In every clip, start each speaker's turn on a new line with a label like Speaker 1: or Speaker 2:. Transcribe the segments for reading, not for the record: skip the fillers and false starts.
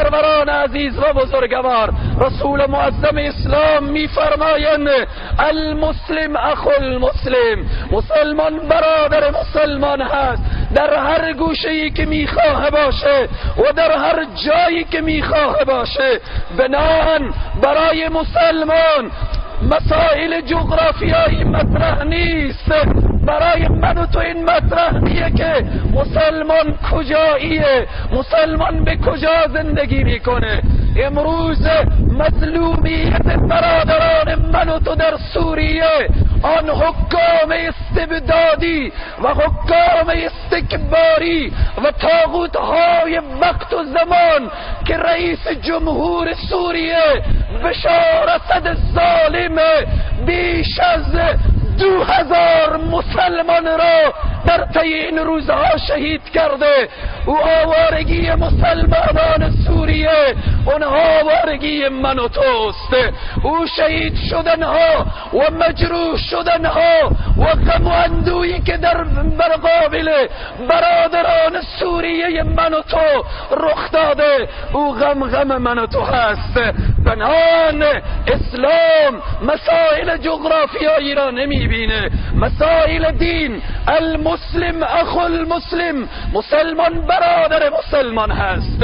Speaker 1: سروران عزیز و بزرگوار، رسول معظم اسلام میفرمایند المسلم اخو المسلم، مسلمان برادر مسلمان هست، در هر گوشه‌ای که میخواه باشه و در هر جایی که میخواه باشه. بناهن برای مسلمان مسائل جغرافیایی مطرح نیست. برای من و تو این مطرح نیه که مسلمان کجاییه، مسلمان به کجا زندگی میکنه. امروز مظلومیت برادران من و تو در سوریه، آن حکام استبدادی و حکام استکباری و طاغوت‌های وقت و زمان که رئیس جمهور سوریه بشار اسد ظالم بیش از 2000 مسلمان را در طی این روزها شهید کرده، او آوارگی مسلمانان سوریه اونها آوارگی من و توست. او شهید شدنها و مجروح شدنها و غم و اندوهی که در مقابل برادران سوریه من و تو رخ داده، او غم غم من و تو هست. بنان اسلام مسائل جغرافیایی را نمیبینه، مسائل دین، المسلم اخو المسلم، مسلمان برادر مسلمان هست.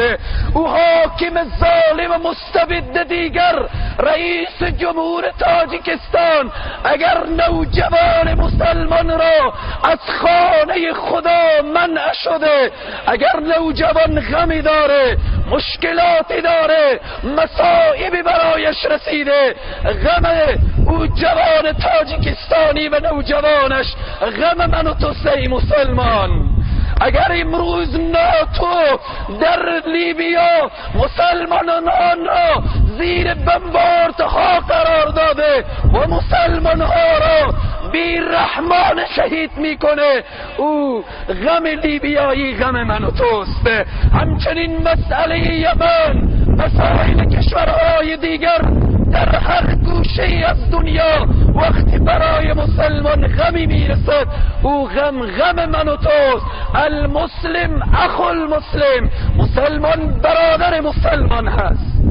Speaker 1: او حاکم ظالم و مستبد دیگر، رئیس جمهور تاجیکستان، اگر نوجوان مسلمان را از خانه خدا منع شده، اگر نوجوان غمی داره، مشکلاتی داره، مصائبی برایش رسیده، غم او جوان تاجیکستانی و نوجوانش غم من و تو سی مسلمان. اگر امروز ناتو در لیبیا مسلمانان را زیر بمباردها قرار داده و مسلمانها را بیرحمان شهید میکنه، او غم لیبیایی غم من و توست. همچنین مسئله یمن، مسائل کشورهای دیگر در هر گوشه از دنیا وقتی برای مسلمان غمی میرسد، او غم غم من و توست. المسلم اخو المسلم، مسلمان برادر مسلمان هست.